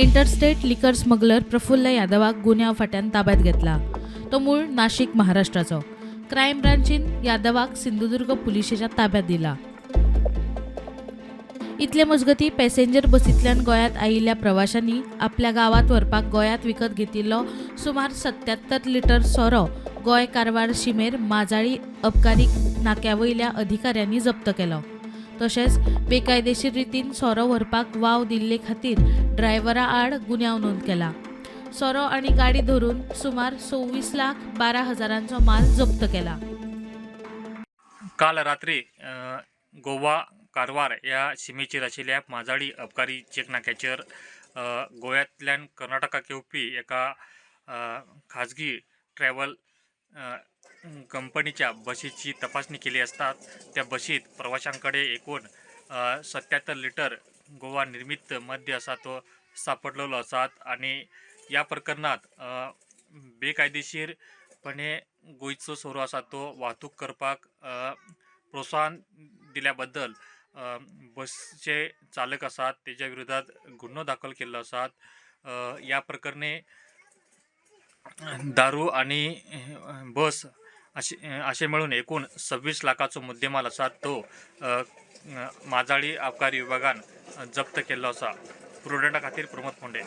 Interstate liquor smuggler Praful यादवाक गुन्यांव फांट्यान ताब्यात घेतला. तो मूळ नाशिक महाराष्ट्राचो. क्रायम ब्रांचीन यादवाक सिंधुदुर्ग पुलिशेच्या ताब्यात दिला. इतले मजगती पॅसेंजर बसींतल्यान गोंयांत आयिल्ल्या प्रवाशांनी आपल्या गांवांत व्हरपाक गोंयांत विकत घेतिल्लो सुमार 77 लिटर सोरो गोंय कारवार शिमेर माजाळी अबकारी नाक्या वयल्या अधिकाऱ्यांनी जप्त केलो. तशेंच बेकायदेशीर रितीन सोरो व्हरपाक वाव दिल्ले खातीर ड्रायव्हरा आड गुन्यांव नोंद केला. सोरो आनी गाडी धरून सुमार 26,12,000चो माल जप्त केला. काल रात्री गोवा कारवार ह्या शिमेचेर आशिल्ल्या माजाळी अबकारी चेक नाक्याचेर गोव्यांतल्यान कर्नाटकाक येवपी एका खाजगी ट्रॅव्हल कंपनीच्या बशीची तपासणी केली आसता त्या बशीत प्रवाशां कडेन एकूण 77 लिटर गोवा निर्मीत मद्य आसा तो सापडलेलो आसात आनी ह्या प्रकरणांत बेकायदेशीरपणे गोंयचो सोरो आसा तो वाहतूक करपाक प्रोत्साहन दिल्या बद्दल बसचे चालक आसात तेज्या विरोधात गुन्हो दाखल केल्लो आसात. ह्या प्रकरणी दारू आनी बस अशें अशें मेळून एकूण 26 लाखाचो मुद्देमाल आसा तो माजाळी अबकारी विभागान जप्त केल्लो आसा. प्रुडंटा खातीर प्रमोद फोंडे.